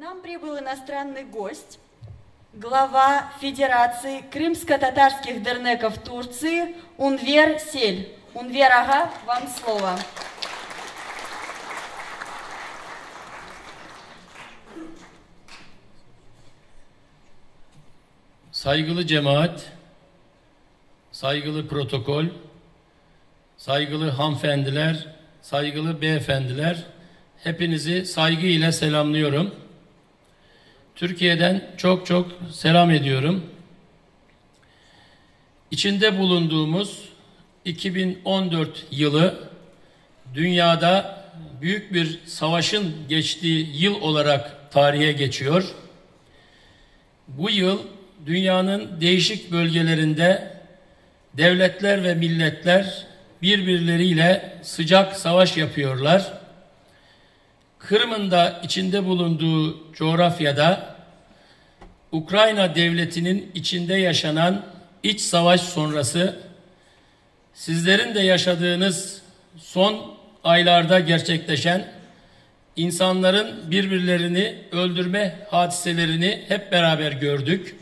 Нам прибыл иностранный гость, глава Федерации крымско-татарских дернеков Турции Унвер Сель. Унвер ağa, вам слово. Saygılı cemaat, saygılı protokol, saygılı hanfendiler, saygılı beyefendiler, hepinizi saygı ile selamlıyorum. Türkiye'den çok çok selam ediyorum. İçinde bulunduğumuz 2014 yılı dünyada büyük bir savaşın geçtiği yıl olarak tarihe geçiyor. Bu yıl dünyanın değişik bölgelerinde devletler ve milletler birbirleriyle sıcak savaş yapıyorlar. Kırım'ın da içinde bulunduğu coğrafyada Ukrayna devletinin içinde yaşanan iç savaş sonrası sizlerin de yaşadığınız son aylarda gerçekleşen insanların birbirlerini öldürme hadiselerini hep beraber gördük.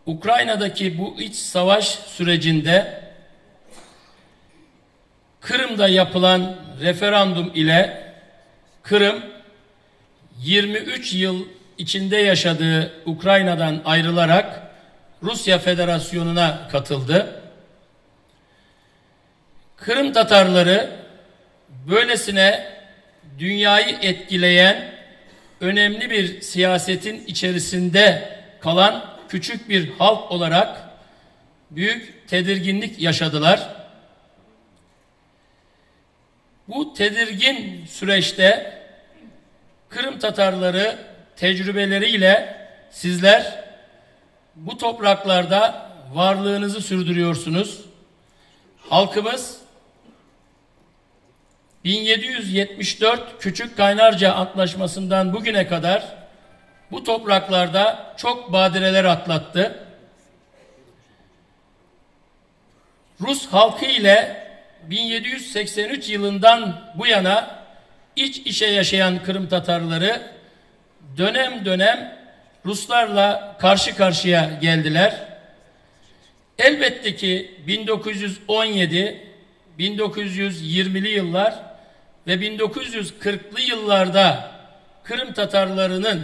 Ukrayna'daki bu iç savaş sürecinde Kırım'da yapılan referandum ile Kırım 23 yıl içinde yaşadığı Ukrayna'dan ayrılarak Rusya Federasyonu'na katıldı. Kırım Tatarları böylesine dünyayı etkileyen önemli bir siyasetin içerisinde kalan küçük bir halk olarak büyük tedirginlik yaşadılar. Bu tedirgin süreçte Kırım Tatarları tecrübeleriyle sizler bu topraklarda varlığınızı sürdürüyorsunuz. Halkımız 1774 Küçük Kaynarca Antlaşması'ndan bugüne kadar bu topraklarda çok badireler atlattı. Rus halkı ile 1783 yılından bu yana iç içe yaşayan Kırım Tatarları dönem dönem Ruslarla karşı karşıya geldiler. Elbette ki 1917, 1920'li yıllar ve 1940'lı yıllarda Kırım Tatarlarının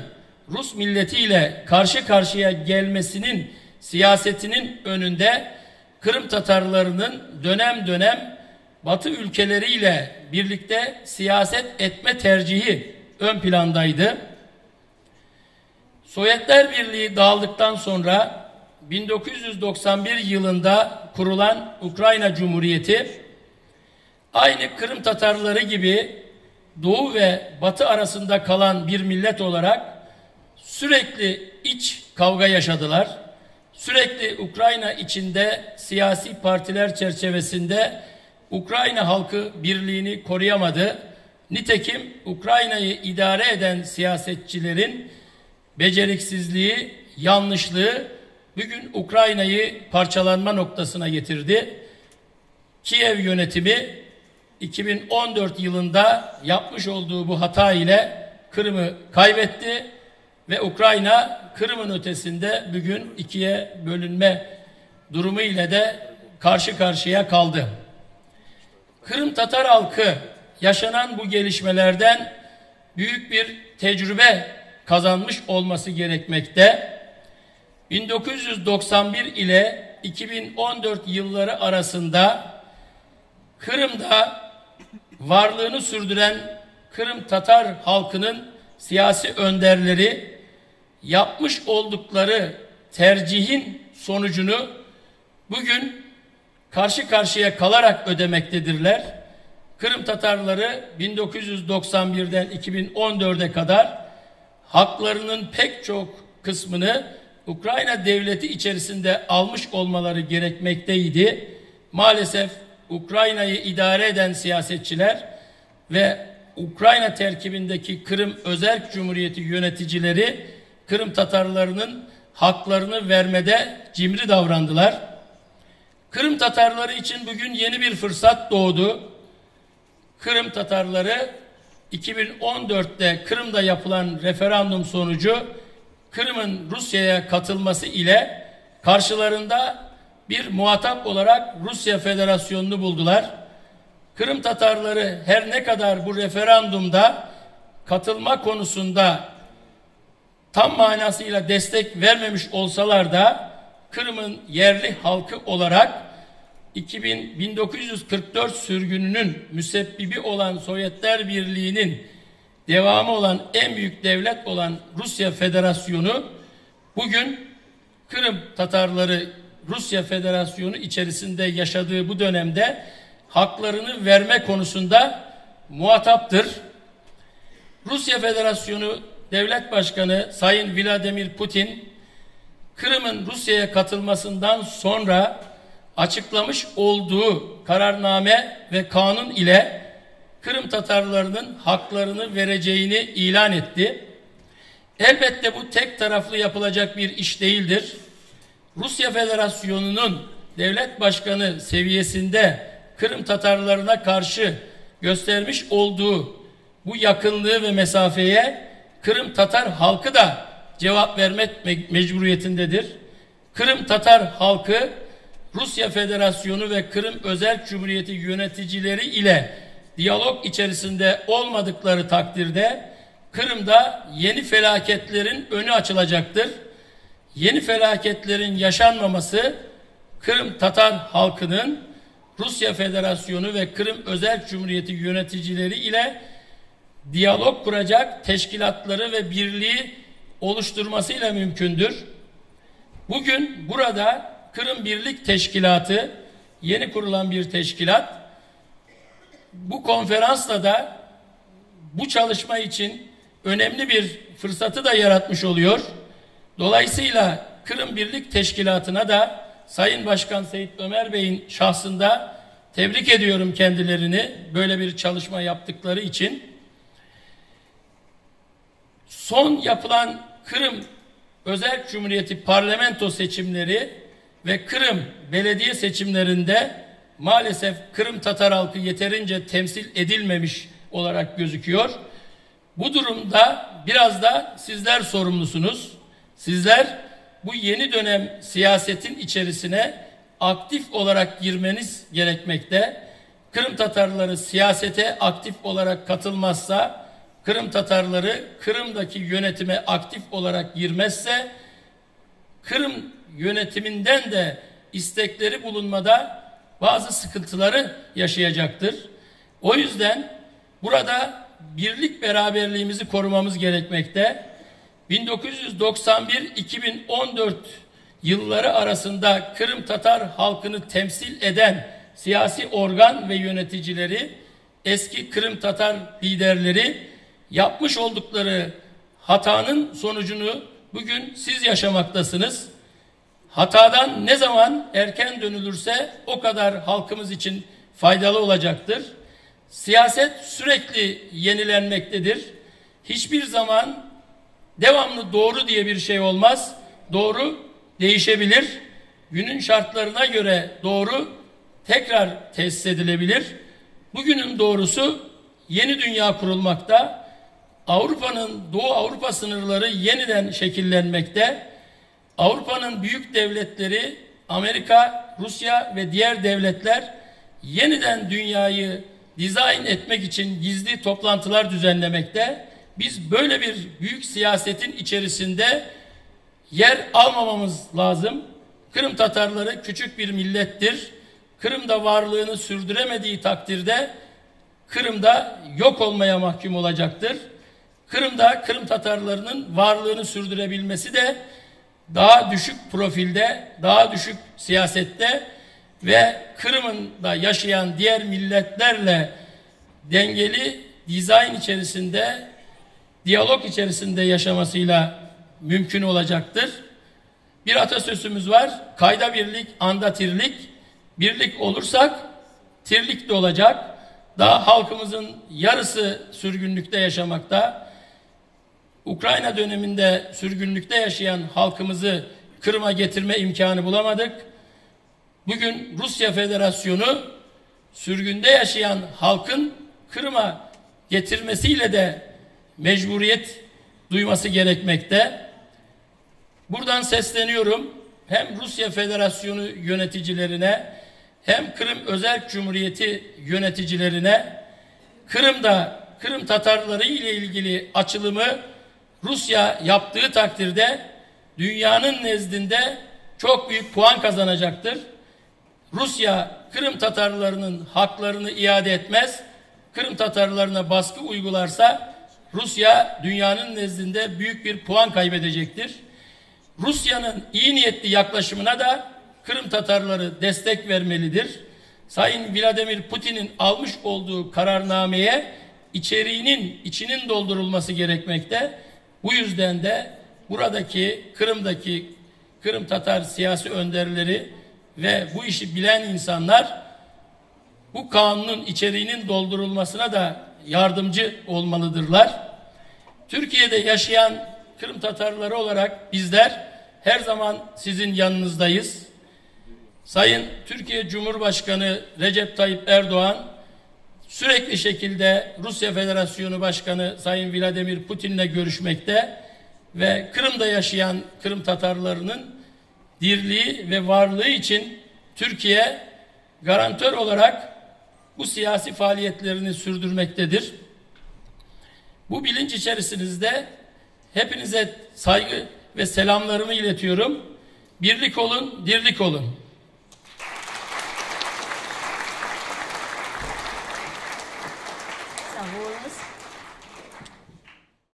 Rus milletiyle karşı karşıya gelmesinin siyasetinin önünde Kırım Tatarlarının dönem dönem Batı ülkeleriyle birlikte siyaset etme tercihi ön plandaydı. Sovyetler Birliği dağıldıktan sonra 1991 yılında kurulan Ukrayna Cumhuriyeti aynı Kırım Tatarları gibi Doğu ve Batı arasında kalan bir millet olarak sürekli iç kavga yaşadılar. Sürekli Ukrayna içinde siyasi partiler çerçevesinde Ukrayna halkı birliğini koruyamadı. Nitekim Ukrayna'yı idare eden siyasetçilerin beceriksizliği, yanlışlığı bugün Ukrayna'yı parçalanma noktasına getirdi. Kiev yönetimi 2014 yılında yapmış olduğu bu hata ile Kırım'ı kaybetti ve Ukrayna Kırım'ın ötesinde bugün ikiye bölünme durumu ile de karşı karşıya kaldı. Kırım Tatar halkı yaşanan bu gelişmelerden büyük bir tecrübe kazanmış olması gerekmekte. 1991 ile 2014 yılları arasında Kırım'da varlığını sürdüren Kırım Tatar halkının siyasi önderleri yapmış oldukları tercihin sonucunu bugün karşı karşıya kalarak ödemektedirler. Kırım Tatarları 1991'den 2014'e kadar haklarının pek çok kısmını Ukrayna devleti içerisinde almış olmaları gerekmekteydi. Maalesef Ukrayna'yı idare eden siyasetçiler ve Ukrayna terkibindeki Kırım Özerk Cumhuriyeti yöneticileri Kırım Tatarlarının haklarını vermede cimri davrandılar. Kırım Tatarları için bugün yeni bir fırsat doğdu. Kırım Tatarları 2014'te Kırım'da yapılan referandum sonucu Kırım'ın Rusya'ya katılması ile karşılarında bir muhatap olarak Rusya Federasyonu'nu buldular. Kırım Tatarları her ne kadar bu referandumda katılma konusunda tam manasıyla destek vermemiş olsalar da Kırım'ın yerli halkı olarak 2000, 1944 sürgününün müsebbibi olan Sovyetler Birliği'nin devamı olan en büyük devlet olan Rusya Federasyonu bugün Kırım Tatarları Rusya Federasyonu içerisinde yaşadığı bu dönemde haklarını verme konusunda muhataptır. Rusya Federasyonu Devlet Başkanı Sayın Vladimir Putin Kırım'ın Rusya'ya katılmasından sonra açıklamış olduğu kararname ve kanun ile Kırım Tatarlarının haklarını vereceğini ilan etti. Elbette bu tek taraflı yapılacak bir iş değildir. Rusya Federasyonu'nun devlet başkanı seviyesinde Kırım Tatarlarına karşı göstermiş olduğu bu yakınlığı ve mesafeye Kırım Tatar halkı da cevap vermek mecburiyetindedir. Kırım Tatar halkı Rusya Federasyonu ve Kırım Özel Cumhuriyeti yöneticileri ile diyalog içerisinde olmadıkları takdirde Kırım'da yeni felaketlerin önü açılacaktır. Yeni felaketlerin yaşanmaması Kırım Tatar halkının Rusya Federasyonu ve Kırım Özel Cumhuriyeti yöneticileri ile diyalog kuracak teşkilatları ve birliği oluşturmasıyla mümkündür. Bugün burada Kırım Birlik Teşkilatı yeni kurulan bir teşkilat bu konferansla da bu çalışma için önemli bir fırsatı da yaratmış oluyor. Dolayısıyla Kırım Birlik Teşkilatı'na da Sayın Başkan Seyit Ömer Bey'in şahsında tebrik ediyorum kendilerini böyle bir çalışma yaptıkları için. Son yapılan Kırım Özel Cumhuriyeti parlamento seçimleri ve Kırım belediye seçimlerinde maalesef Kırım Tatar halkı yeterince temsil edilmemiş olarak gözüküyor. Bu durumda biraz da sizler sorumlusunuz. Sizler bu yeni dönem siyasetin içerisine aktif olarak girmeniz gerekmekte. Kırım Tatarları siyasete aktif olarak katılmazsa, Kırım Tatarları Kırım'daki yönetime aktif olarak girmezse, Kırım yönetiminden de istekleri bulunmada bazı sıkıntıları yaşayacaktır. O yüzden burada birlik beraberliğimizi korumamız gerekmekte. 1991-2014 yılları arasında Kırım Tatar halkını temsil eden siyasi organ ve yöneticileri, eski Kırım Tatar liderleri yapmış oldukları hatanın sonucunu bugün siz yaşamaktasınız. Hatadan ne zaman erken dönülürse o kadar halkımız için faydalı olacaktır. Siyaset sürekli yenilenmektedir. Hiçbir zaman devamlı doğru diye bir şey olmaz. Doğru değişebilir. Günün şartlarına göre doğru tekrar tesis edilebilir. Bugünün doğrusu yeni dünya kurulmakta. Avrupa'nın Doğu Avrupa sınırları yeniden şekillenmekte. Avrupa'nın büyük devletleri Amerika, Rusya ve diğer devletler yeniden dünyayı dizayn etmek için gizli toplantılar düzenlemekte. Biz böyle bir büyük siyasetin içerisinde yer almamamız lazım. Kırım Tatarları küçük bir millettir. Kırım'da varlığını sürdüremediği takdirde Kırım'da yok olmaya mahkum olacaktır. Kırım'da Kırım Tatarlarının varlığını sürdürebilmesi de daha düşük profilde, daha düşük siyasette ve Kırım'ın da yaşayan diğer milletlerle dengeli dizayn içerisinde, diyalog içerisinde yaşamasıyla mümkün olacaktır. Bir atasözümüz var. Kayda birlik, anda tirlik. Birlik olursak tirlik de olacak. Daha halkımızın yarısı sürgünlükte yaşamakta. Ukrayna döneminde sürgünlükte yaşayan halkımızı Kırım'a getirme imkanı bulamadık. Bugün Rusya Federasyonu sürgünde yaşayan halkın Kırım'a getirmesiyle de mecburiyet duyması gerekmekte. Buradan sesleniyorum hem Rusya Federasyonu yöneticilerine hem Kırım Özerk Cumhuriyeti yöneticilerine Kırım'da Kırım Tatarları ile ilgili açılımı Rusya yaptığı takdirde dünyanın nezdinde çok büyük puan kazanacaktır. Rusya Kırım Tatarlarının haklarını iade etmez, Kırım Tatarlarına baskı uygularsa Rusya dünyanın nezdinde büyük bir puan kaybedecektir. Rusya'nın iyi niyetli yaklaşımına da Kırım Tatarları destek vermelidir. Sayın Vladimir Putin'in almış olduğu kararnameye içeriğinin içinin doldurulması gerekmekte. Bu yüzden de buradaki Kırım'daki Kırım Tatar siyasi önderleri ve bu işi bilen insanlar bu kanunun içeriğinin doldurulmasına da yardımcı olmalıdırlar. Türkiye'de yaşayan Kırım Tatarları olarak bizler her zaman sizin yanınızdayız. Sayın Türkiye Cumhurbaşkanı Recep Tayyip Erdoğan sürekli şekilde Rusya Federasyonu Başkanı Sayın Vladimir Putin'le görüşmekte ve Kırım'da yaşayan Kırım Tatarlarının dirliği ve varlığı için Türkiye garantör olarak bu siyasi faaliyetlerini sürdürmektedir. Bu bilinç içerisinizde hepinize saygı ve selamlarımı iletiyorum. Birlik olun, dirlik olun.